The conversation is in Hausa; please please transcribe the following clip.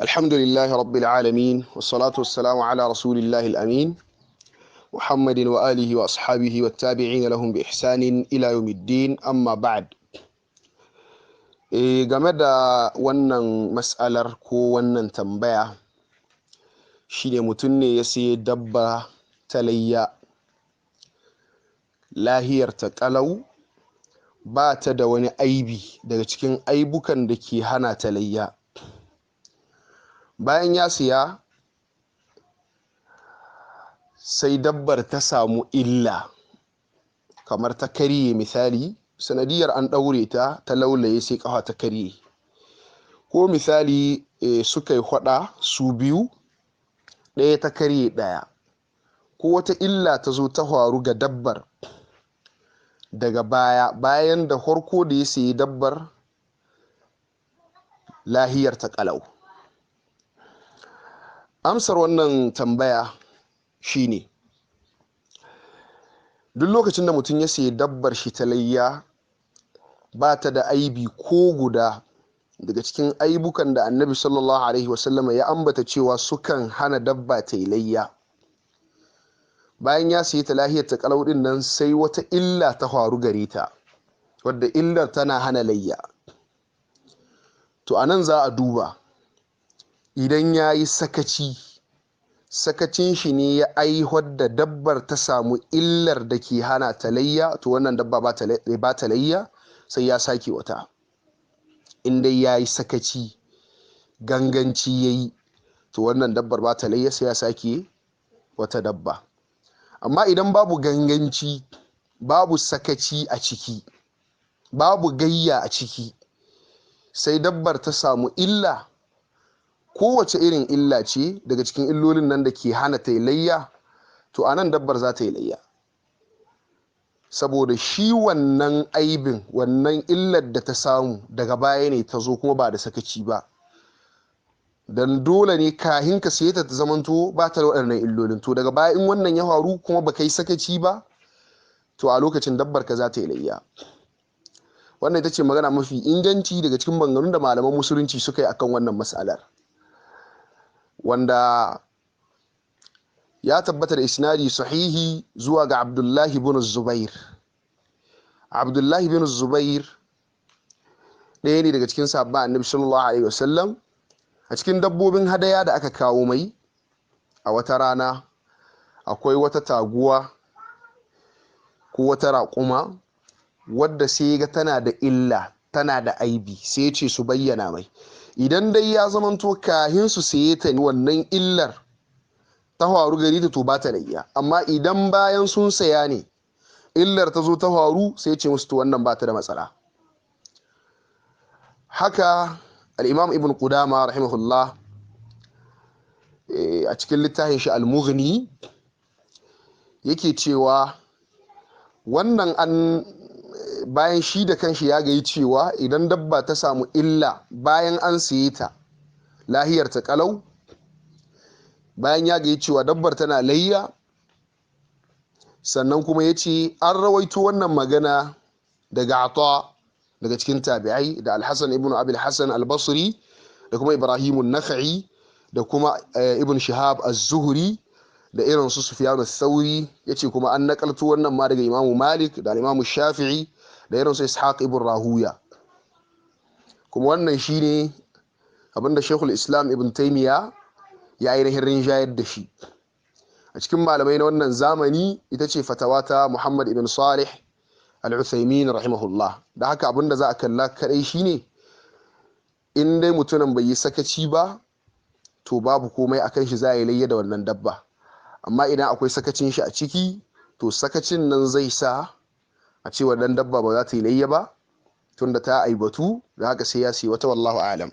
الحمد لله رب العالمين، والصلاة والسلام على رسول الله الأمين محمد وآله وأصحابه والتابعين لهم بإحسان إلى يوم الدين، أما بعد. Game da wannan mas'alar ko wannan tambaya, shine mutum ne ya sayi dabba ta layya, lahiyar ta ƙalau, ba ta da wani aibi daga cikin aibukan da ke hana ta layya. Bayan ya siya, sai dabbar ta samu illa, kamar ta karye misali, sanadiyar an ɗaure ta, ta laulaye sai ƙafa ta karye. Ko misali, suka yi hwada su biyu, ɗaya ta karye ɗaya. Ko wata illa ta zo ta faru ga dabbar daga baya, bayan da farko da ya sayi dabbar lahiyar ta ƙalau. Amsar wannan tambaya shine, duk lokacin da mutum ya sayi dabbar shi ta layya, ba ta da aibi ko guda daga cikin aibukan da Annabi sallallahu alaihi wasallam ya ambata cewa sukan hana dabba ta yi layya. Bayan ya sayi ta lahiyar ta ƙalau ɗin nan, sai wata illa ta faru gare ta, wadda illar tana hana layya. To anan za a duba, idan ya yi sakaci, sakacin shi ne ya aihuwar da dabbar ta samu illar da ke hana ta layya, to wannan dabba ba ta layya, sai ya sake wata. In dai ya yi sakaci, ganganci ya yi, to wannan dabbar ba ta layya, sai ya sake wata dabba. Amma idan babu ganganci, babu sakaci a ciki, babu gayya a ciki, sai dabbar ta samu illa, kowace irin illa ce daga cikin illolin nan da ke hana ta yi layya, to anan dabbar za ta yi layya. Saboda shi wannan aibin, wannan illar da ta samu daga baya ne ta zo, kuma ba da sakaci ba. Dan dole ne kahin ka saye ta ta zamanto ba ta da waɗannan illolin. To daga baya in wannan ya faru kuma ba ka yi sakaci ba, to a lokacin dabbar ka za ta yi layya. Wannan ita ce magana mafi inganci daga cikin maganganun da malaman musulunci suka yi akan wannan mas'alar, wanda ya tabbata da isnadi sahihi zuwa ga Abdullahi bin Zubair. Abdullahi bin Zubair ɗaya ne daga cikin sahabban Annabi sallallahu alaihi wasallam. A cikin dabbobin hadaya da aka kawo mai a wata rana, akwai wata taguwa ko wata raƙuma wadda sai ga tana da illa, tana da aibi, sai ya ce su bayyana mai. Idan dai ya zamanto kahin su saye ta wannan illar ta faru gari ta, to ba ta layya. Amma idan bayan sun saya ne illar ta zo ta faru, sai ce musu to wannan ba ta da matsala. Haka al-Imam Ibn Qudama rahimahullah, a cikin littafin shi Al-Mughni yake cewa wannan an bayan shi da kanshi ya gayi cewa idan dabba ta samu illa bayan an saye ta lahiyar ta kalau, bayan ya gayi cewa dabbar tana layya, sannan kuma ya ce an rawaito wannan magana daga Ata daga cikin tabi'ai, da Al-Hasan ibn Abi Al-Hasan Al-Basri, da kuma Ibrahim an-Nakhai, da kuma Ibn Shihab Az-Zuhri, da irin su Sufyan ath-Thawri. Yace kuma an nakalto wannan ma daga Imam Malik da Imam Shafi'i da irin su Ishaq ibn Rahuya. Kuma wannan shine abinda Sheikhul Islam Ibn Taymiyyah ya ainihin rinjayar da shi a cikin malamai na wannan zamani. Ita ce fatawa ta Muhammad ibn Salih Al-Uthaymin rahimahullah. Da haka abinda za a kalla kadai shine, in dai mutumin bai yi sakaci ba, to babu komai akan shi, za a yi layya da wannan dabba. Amma idan akwai sakacin shi a ciki, to sakacin nan zai sa a ce wannan dabba ba za ta yi layya ba, tunda ta aibatu. Da haka sai ya siyi wata, wallahu a'lam.